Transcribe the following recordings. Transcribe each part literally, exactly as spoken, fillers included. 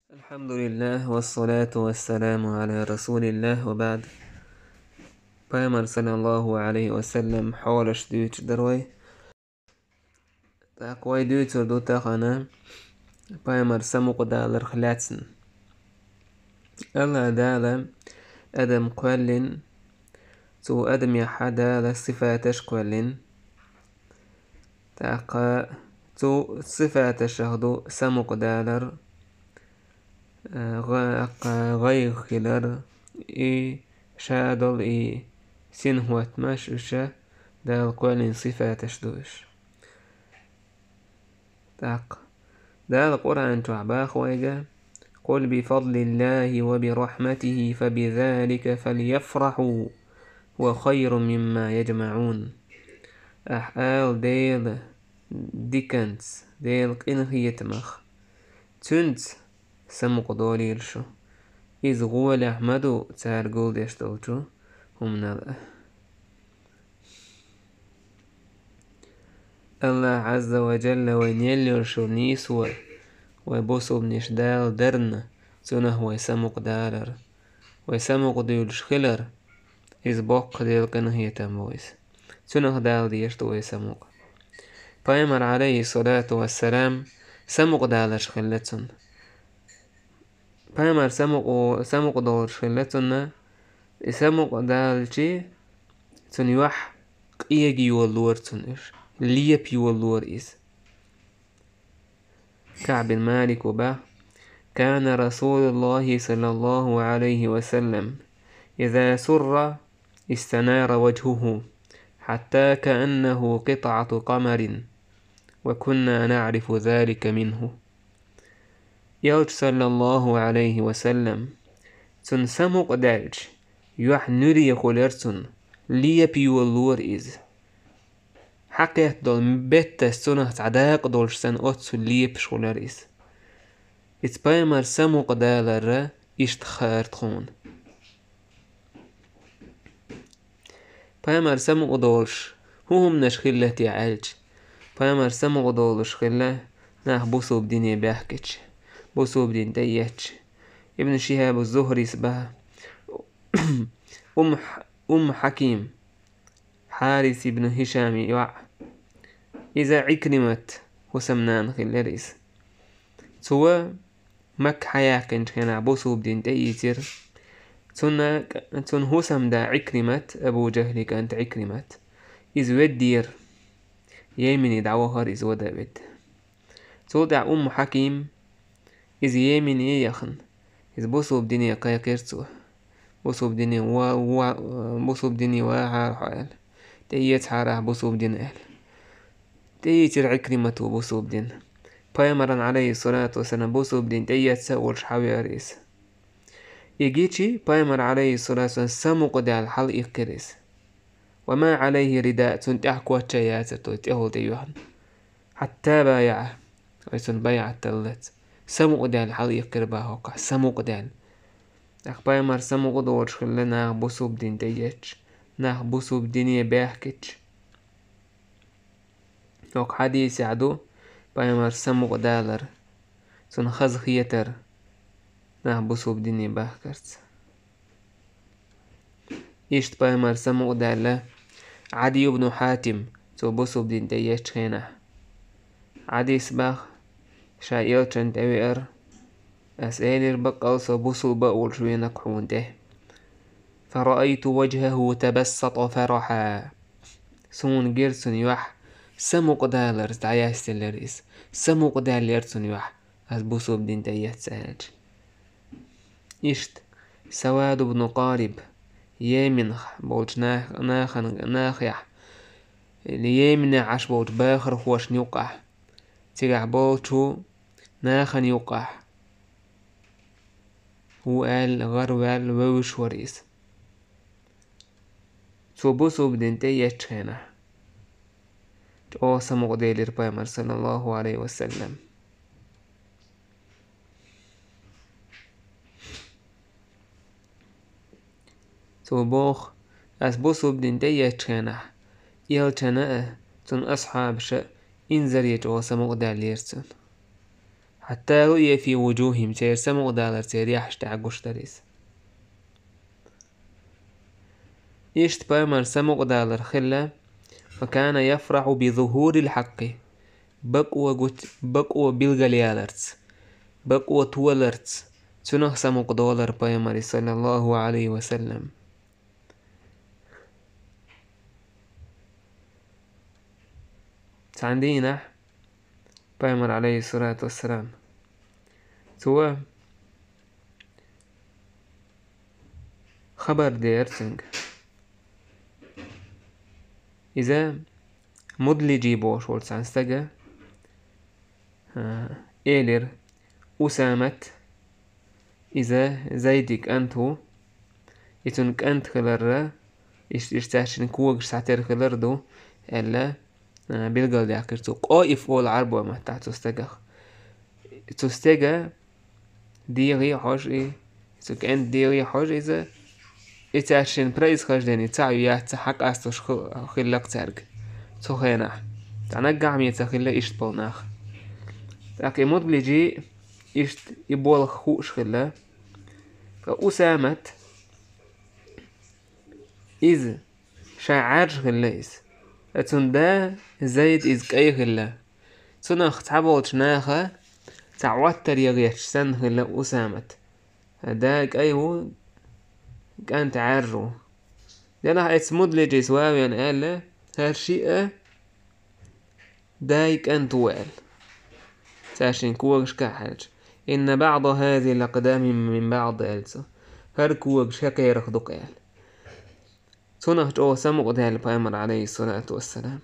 الحمد لله والصلاة والسلام على رسول الله وبعد. Пайхамар, саллаллаху алейхи ва саллям, хьолаш дуьйцуш дара вай. ТӀаккха вай дуьйцур ду тахана пайхамар самукъадаларх лаьцна. АллахӀ Дала адам кхоьллина, цу адамехь Дала сифаташ кхоьллина. ТӀаккха цу сифаташах ду самукъадалар, э, гӀа-, гӀайгӀа хилар, и шадолу и синхӀоттамаш, уьш Дала кхоьллина сифаташ ду уьш. ТӀаккха Дала Къуръан чохь боху вайга: «Къул би фадлиллахи ва би рахматихи фа би залика фальяфраху, хӀува хайрун мимма яжмаӀун». Ахь ала Делан диканца, Делан къинхетамах, цуьнца самукъадолийла шу. Иза гӀолехь ма ду цара гулдеш долчу хӀуманал а. АллахӀ Азза ва Джалла вайна елла йолуш йолу нийсо, вай бусулбанаш Дала дарна, цунах вай самукъадалар, вай самукъадуьйлуш хилар, иза боккха Делан къинхетам бу иза. Цунах Дала дезаш ду вай самукъа. Пайхамар, алейхиссалату вассалам, самукъадаларш хилла цунна. Пайхамар самукъа-, самукъадолуш хилла цунна. И самукъадалчи, цунна юьхь къега йолалора цунна уьш, лепа йолалора иза. КаӀб бин Малика боху: «Кана Расулуллахи саллаллаху алейхи ва саллям иза сурра истанара ваджхуху, хьатта кааннаху къитӀату къамарин, ва кунна наӀрифу залика минху». Элча, саллаллаху алейхи ва саллям, цунна самукъадаьлча, юьхь нуьре хуьлура цунна, лепа йолалора иза. Хьакхетта долу беттас цунах цхьа дакъа долуш санна, оццул лепаш хуьлура иза. Иза пайхамар самукъадалар иштта хаьара тхуна. Пайхамар самукъадолуш хӀун хӀуманаш хилла те аьлча, пайхамар самукъадолуш хилла нах бусулба дине баьхкича, бусулба дин тӀеэцча. Ибн Шихабу Зухрис боху: Умм Хь-, Умм Хьаким, Хьарис ибн Хишаман йоӀ, иза Ӏикримат хӀусамнана хиллера иза. Цо Макка хьаяьккхинчу хенахь бусулба дин тӀеийцира. Цунна, цунна хӀусаман да Ӏикримат, Абу Джахьлин кӀант Ӏикримат, иза веддера. Йемене дӀавахара иза вада а ведда. Цул тӀаьхьа Умму Хьаким, иза Йемене яхна, иза бусулба дине кхайкхира цо. Бусулба дине ва-, ва-, бусулба дине вахьара хьо аьлла. ТӀеэцахьара ахь бусулба дин аьлла. ТӀеийцира Ӏикримато бусулба дин. Пайхамаран, алейхиссалату вассалам, бусулба дин тӀеэцна а волуш хьавеара иза. И гичи пайхамар, алейхиссалату вассалам, самукъадаьлла хьалаиккхира иза. Ва ма алейхи рида, цунна тӀехь коч а яцара, то есть тӀехула тӀеюьхна. Хьатта байаӀа, вай цунна байӀат даллалц. Самукъадаьлла хьалаиккхира боху хӀокхахь, самукъадаьлла. ТӀаккха пайхамар самукъадолуш хилла нах бусулба дин тӀеэцча, нах бусулба дине баьхкича. ХӀокху хьадисехь ду пайхамар самукъадалар, цунна хазахетар нах бусулба дине бахкарца. Иштта пайхамар самукъадаьлла Ӏади ибн Хьатим, цо бусулба дин тӀеэцчу хенахь. Ӏадис боху, ша элчанна тӀевеара, ас элира, баккъал со бусулба а волуш венаг хьуна тӀе. Фараайту ваджхаху табассата фараха. Суна гира цуьнан юьхь самукъадаларца дӀаяьстелира иза. Самукъадаьллера цуьнан юьхь, ас бусулба дин тӀеэцна аьлча. Иштта Савад ибн Къариб, Йеменехь болчу нах-, нахана, нахехь, Йеменехь Ӏаш болчу бахархошна юккъехь, цигахь болчу нахана юккъехь ву аьлла, гӀараваьлла вевзаш вара иза. Цо бусулба дин тӀеэцчу хенахь, чӀогӀа самукъаделира пайхамар, саллаллаху алейхи ва саллям. Цо боху, ас бусулба дин тӀеэцчу хенахь, элчана а, цуьнан асхьабаша а инзаре чӀогӀа самукъадаьллера цуьнан. حتى رؤي في وجوههم, церан самукъадалар церан яхьаш тӀехь гуш дара иза. Иштта пайхамар самукъадалар хилла, وكان يفرح بظهور الحق, бакъо гуч-, бакъо билгалъяларца, бакъо толарца, цунах самукъадолар пайхамар, صلى الله عليه وسلم. Цхьана дийнахь пайхамар, عليه الصلاة والسلام, цо хабар дера цуьнга. Иза Мудлижи бохуш волу цхьана стага, а, элира: «Усамат, иза Зайди кӀант ву, и цуьнан кӀант хиларра, иштта, иштта цаьршиннан когаш схьатера хилар ду», — аьлла, а, билгалдаьккхира цо. Къоиф олу Ӏарбойн маттахь цу стагах. Цу стеган дегӀе хьожа и, цу кӀентан дегӀе хьожа иза, и цаьршиннан происхождение цхьаъ ю яц, цхьа хьакъастуш хи-, хилла-кх цаьрга цу хенахь. Цхьа наггахь а ца хилла иштта болу нах. ТӀаккха и Мудлижи иштта и болх хууш хилла. Ткъа Усамат, иза, шайн Ӏаьржа хилла иза. Ткъа цуьнан да Зайд иза кӀай хилла. Цунах цхьаболчу наха цхьа Ӏоттар ян гӀерташ санна хилла Усамат. Да кӀай ву, кӀант Ӏаьржа ву. Делахь эцу Мудлижис ван веана аьлла, хӀара шиъ а дай кӀант ву аьлла. Цаьршиннан когашка а хьаьжча: «إن بعض هذه الأقدام من بعض», — аьлла цо. «ХӀара когаш хӀокхерах ду-кх», — аьлла. Цунах чӀогӀа самукъадаьлла пайхамар, عليه الصلاة والسلام.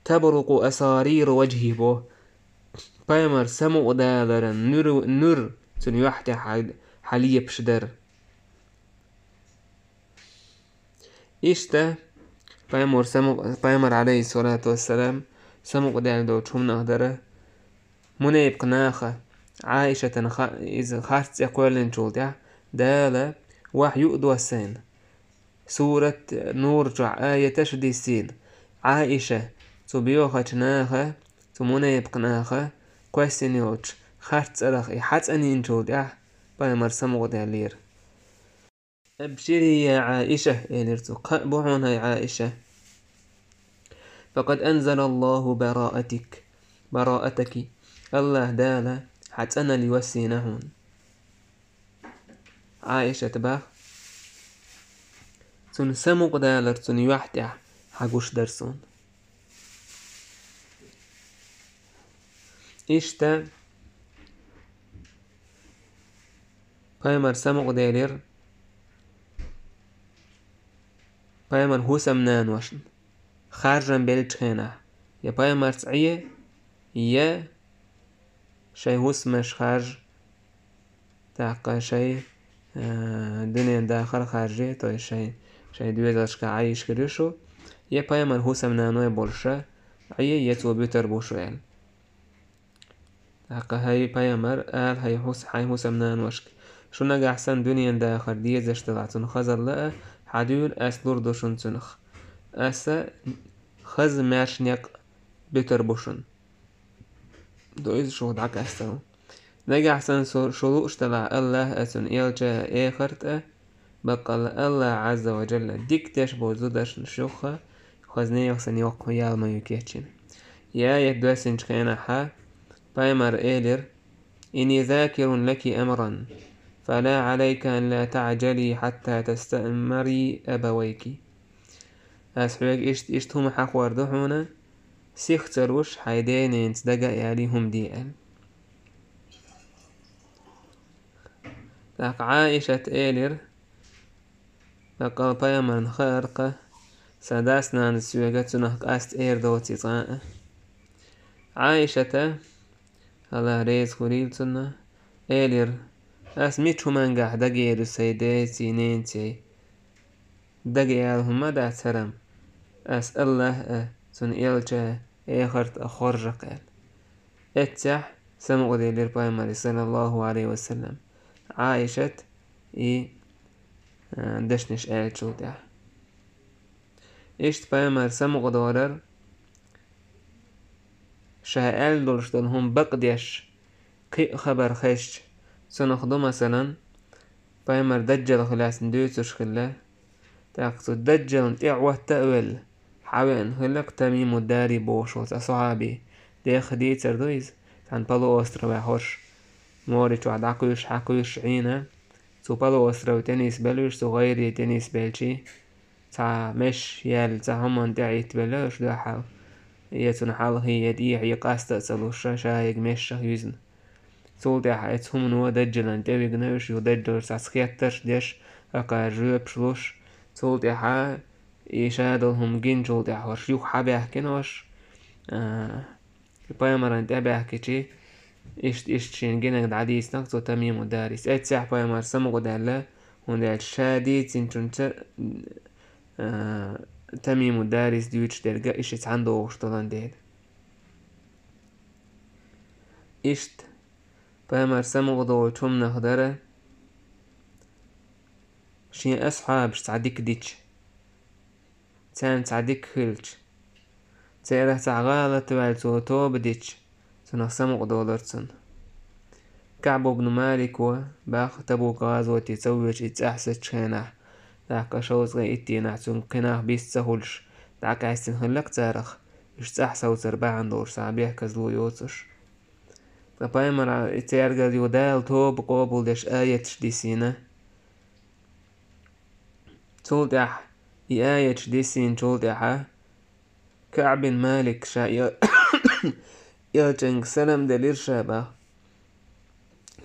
«تبرق أسارير وجهه», — бо. Пайхамар самукъадаларан нуьр, нуьр цуьнан юьхь тӀехь хьа-, хьалепаш дара. Иштта пайхамар самукъ-, пайхамар, عليه الصلاة والسلام, самукъадаьлла долчу хӀуманах дара мунепакъ наха Ӏаишатан ха-, иза харц цӀе кхоьллинчул тӀаьхьа Дала вахью а доссийна, сурат Нур чохь аяташ а диссийна, Ӏаиша цу боьхачу наха, цу мунепакъ наха кхоьссина йолчу харц цӀарах и хьацӀанйинчул тӀаьхьа пайхамар самукъадаьллера. «أبشري يا عائشة», — элира цо, — «кхаъ бу хьуна, хӀай Ӏаиша. فقد أنزل الله براءتك، براءتك. АллахӀ Дала хьан цӀаналла йоссийна хьуна». Ӏаишата бах: «Цуьнан самукъадалар цуьнан юьхь тӀехь хьагуш дара суна». Иштта пайхамар самукъаделира пайхамар хӀусамнаношна харжам беллачу хенахь, я пайхамарца Ӏе, я шайн хӀусамаш харж, тӀаккха шайн, а, дуьнен дахар харже, то есть шайн, шайн доьзалшка Ӏайш хир ю шу, я пайхамар хӀусамнаной болуша Ӏе, я цо буьтур бу шу аьлла. ТӀаккха: «ХӀай пайхамар, ала хӀай хӀус-, хьайн хӀусамнаношка, шу нагахь санна дуьнен дахар дезаш делахь, цунна хазалла а, хьан дуьйна ас лур ду шуна цунах. Аса хаза маьрша некъ буьтур бу шуна. Ду иза шух дӀакъаьстал. Нагахь санна шу, шу лууш делахь, АллахӀ а, цуьнан элча а, эхарт а, баккъалла АллахӀ Ӏазза ва Джалла дика деш болу зударшна шуьха хаза нехан санна йоккха ял ма ю кечйина». И аят доьссинчу хенахьа пайхамар элира: «إني ذاكر لك أمرا، فلا عليك أن لا تعجلي حتى تستأمري أبويك». Ас хьоьга иштта, иштта хӀума хьахор ду хьуна, сих ца луш, хьайн ден-ненца дага а ялий хӀума де аьлла. ТӀаккха Ӏаишат элира: «Баккъал пайхамарна хаьара-кха, сан дас-нанас соьга цунах къаста эр доций цкъа а». Ӏаишата, АллахӀ реза хуьлийла цунна, элира: «Ас мича хӀумангахь дагер ю сайн деций, ненаций? Дага яла хӀума дац хӀара-м, ас АллахӀ а, цуьнан элча а, эхарт а хоржа-кх», — аьлла. Эццехь самукъаделира пайхамаре, саллаллаху Ӏалайхи ва саллам, Ӏаишат и, а, дешнаш аьллачул тӀаьхьа. Иштта пайхамар самукъадолар, ша аьлла долуш долу хӀума бакъдеш, Кхин а хабар хезча, цунах ду, масалан, пайхамар даджал хилар дуьйцуш хилла, тӀаккха цу даджална тӀехьа хӀотта а велла, хьавеана хилла-кх Тамиму Дари бохуш волу цхьа сахьаби. Дехха дийцар ду иза, цхьана полуостровехь хӀорш море чохь дӀакхуьйсуш, хьакхуьйсуш Ӏийна, цу полуострове тӀенисбелла уьш, цу гӀайре тӀенисбелчий, цхьа меш яьлла, цхьа хӀуманна тӀехӀиттабелла уьш дуьххьал, я цунна хьалхе, я тӀехье къаста а ца луш, ша ерриг мешах юьзна. Цул тӀаьхьа оцу хӀумано даджална тӀе вигна уьш, юха даджалш цхьацца хеттарш деш, акхар жоьпаш луш. Цул тӀаьхьа и ша долу хӀума гиначул тӀаьхьа хӀорш юха хьабаьхкина хӀорш, а, пайхамарна тӀе а баьхкича, иштта, иштта шена гинарг дӀадийцина-кх цу Тамиму Дарис. Эццехь пайхамар самукъадаьлла, хӀунда аьлча ша дийцинчунца, а, Тамиму Дарис дуьйцуш дерг а и шиъ цхьаьна догӀуш долун дела. Иштта, пайхамар самукъадолучу хӀуманах дара, шен асхьабаш цхьа дика дича, царна цхьа дика хилча, церан цхьа гӀалат ваьлла цо тоба дича, цунах самукъадолура цунна. КаӀб ибн Малико баха Табук гӀазоте ца воьдуш иза цӀахь сецначу хенахь, тӀаккха шовзткъе итт дийнахь цуьнга кхин нах бист ца хуьлуш, дӀакъаьстина хилла-кх царах, уьш цӀахь совцар бахьана долуш цхьа бехказло йоцуш. Ткъа пайхамара цаьргара юха Дала тоба къобалдеш аяташ дисийна. Цул тӀаьхьа, и аяташ дисийначул тӀаьхьа, КаӀб бин Малик ша эл-, элчанга салам делира ша баха.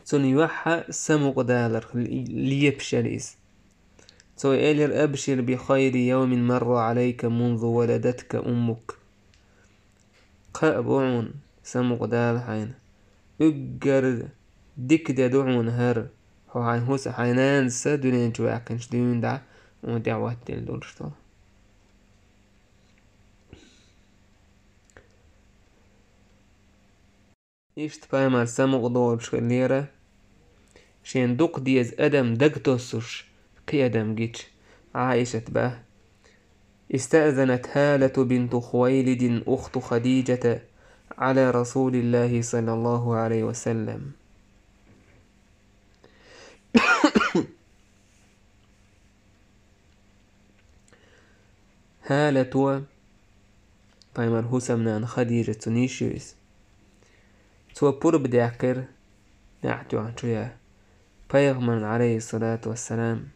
Цунна юьххьа самукъадаларх ле-, лепаш яра иза. Цо элира: «Абшир би хайри йовмин марра Ӏалайка мунзу валадатка уммук». Кхаъ бу хьуна, самукъадала хьайна. Уггар дика де ду хьуна хӀара, хьо хьайн хӀусам, хьайн нанас дуьнен чу ваьккхинчу дуьйна дӀа хьуна тӀехӀоттийна долуш долу. Иштта пайхамар самукъадолуш хиллера, шен дукха деза адам дагтоссуш, кхин адам гича, Ӏаишат баха: «استأذنت هالة بنت خويلد أخت خديجة على رسول الله صلى الله عليه وسلم». ХӀалато, пайхамар хӀусамнана Хадижат цуьнан йиша ю иза. Цо пурба даьккхира, неӀ тоьхначу я, пайхамарна, Ӏалайхиссалату вассалам,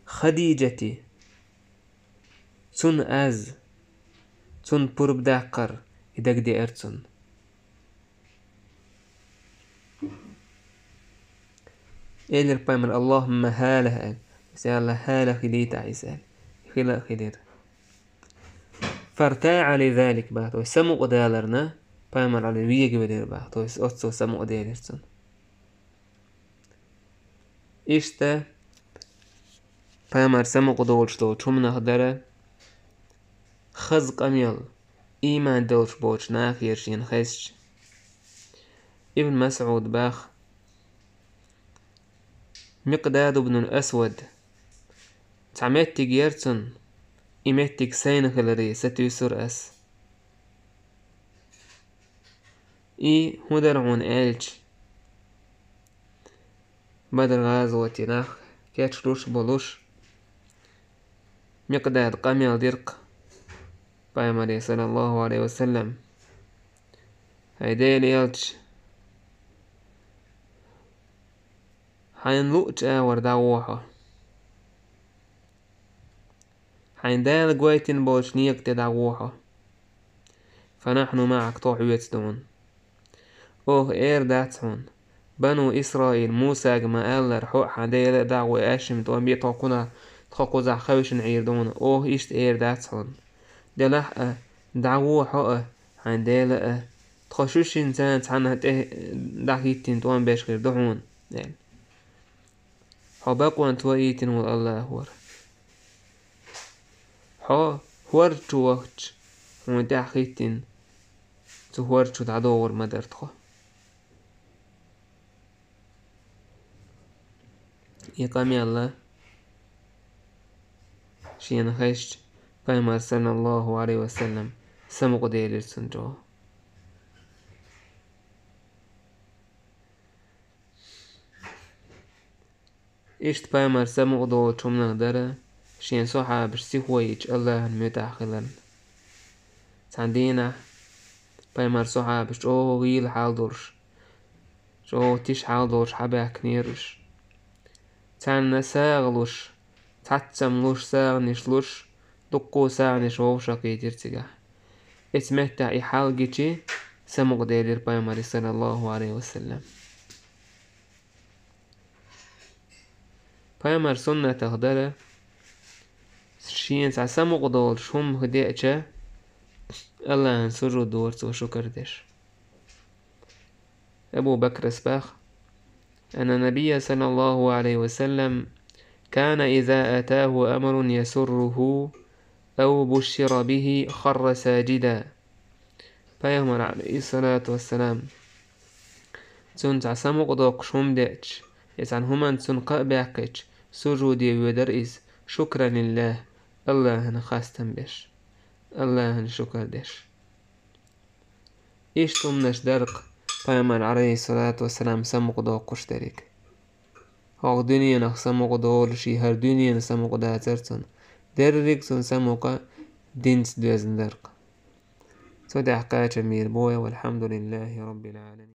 Хадижате, цунна аз, цунна пурба даккхар, и дагадеара цунна. Элира пайхамар: «Аллахумма хӀала», аьлла. Ва саллаллаху хӀала хилийтахь иза, аьлла. Хила а хилира. «Фартаъа ли залик», бах, то есть самукъадаларна, пайхамар Ӏали вегавелира бах, то есть оццо самукъаделира цунна. Иштта, пайхамар самукъадолуш долчу хӀуманах дара хаза къамел, ийман долуш боцу нахера шена хезча. Ибн МасӀуд бах: «Микъдад ибн ал-Асвад, цхьа меттиг яра цунна, и меттиг сайна хиларе сатуьйсура ас». И хӀун дара хьуна аьлча, Бадр гӀазоте нах кечлуш а болуш, Микъдада къамел дира-кх пайхамаре, саллаллаху Ӏалайхи ва саллам: «ХӀай Делан элча, хьайна луъучу агӀор дӀагӀо хьо. Хьайна Дала гойтина болчу некъа тӀе дӀагӀо хьо. Фа нахьну маӀак, тхо хьоьца ду хьуна. Оха эр дац хьуна: „Бану Исраил, Мусага ма-аллара, хьо а, хьан Дела а дӀагӀо, аьшшимма тӀом бе, тхо кхунах, тхо кхузахь хевшина Ӏийр ду хьуна“. Оха иштта эр дац хьуна. Делахь а, дӀагӀо хьо а, хьайн Дела а, тхо шу шинна царна цхьаьна тӀе дӀахӀиттина тӀом беш хир ду хьуна», – аьлла. Хьо бакъонца ваийтина волу АллахӀ вара. Хьо хӀорда чу вахча, хьуна тӀаьхьа хӀиттина, цу хӀорда чу дӀадогӀур ма дара тхо. И къамел а шена хезча, пайхамар, саллаллаху Ӏалайхи ва саллам, самукъаделира цунна чӀогӀа. Иштта пайхамар самукъа долчу хӀуманах дара шен сохьабаш сихо йича Аллахьан муьтӀахь хиларна. Цхьана дийнахь пайхамар сохьабаш чӀогӀа гӀийла хьал долуш, чӀогӀа тиша хьал долуш хьабаьхкинера уьш. Царна сагӀа луш, цхьацца-м луш, сагӀанаш луш, дуккха сагӀанаш вовшахкхийтира цигахь. Эцу меттехь и хьал гичи, самукъаделира пайхамаре, саллаллаху Ӏалайхи ва саллам. Пайхамар суннатах дара, шена цхьа самукъа долуш хӀума деача, Аллахьан сужуд дора цо шукар деш. Абу Бакрас баха: «أن النبي صلى الله عليه وسلم كان إذا أتاه أمر يسره أو بشر به خر ساجدا». Пайхамар, Ӏалайхиссалату вассалам, цунна цхьа самукъа доккхуш хӀума деача, я цхьана хӀуманна цунна кхаъ баьккхича, сужуде воьдара иза, шукран лиллахӀ, Аллахьан хастам беш, Аллахьан шукар деш. Иштта хӀуманаш дара-кх пайхамар, Ӏалайхиссалату вассалам, самукъа доккхуш дерг. ХӀокху дуьненах самукъа долуш, и хӀара дуьненан самукъа дацара цунна. Дерриг цунна самукъа динца доьзна дара-кх. Цу тӀехь кхачам бийр бу вай, валхьамдулиллахӀи роббил Ӏаламин.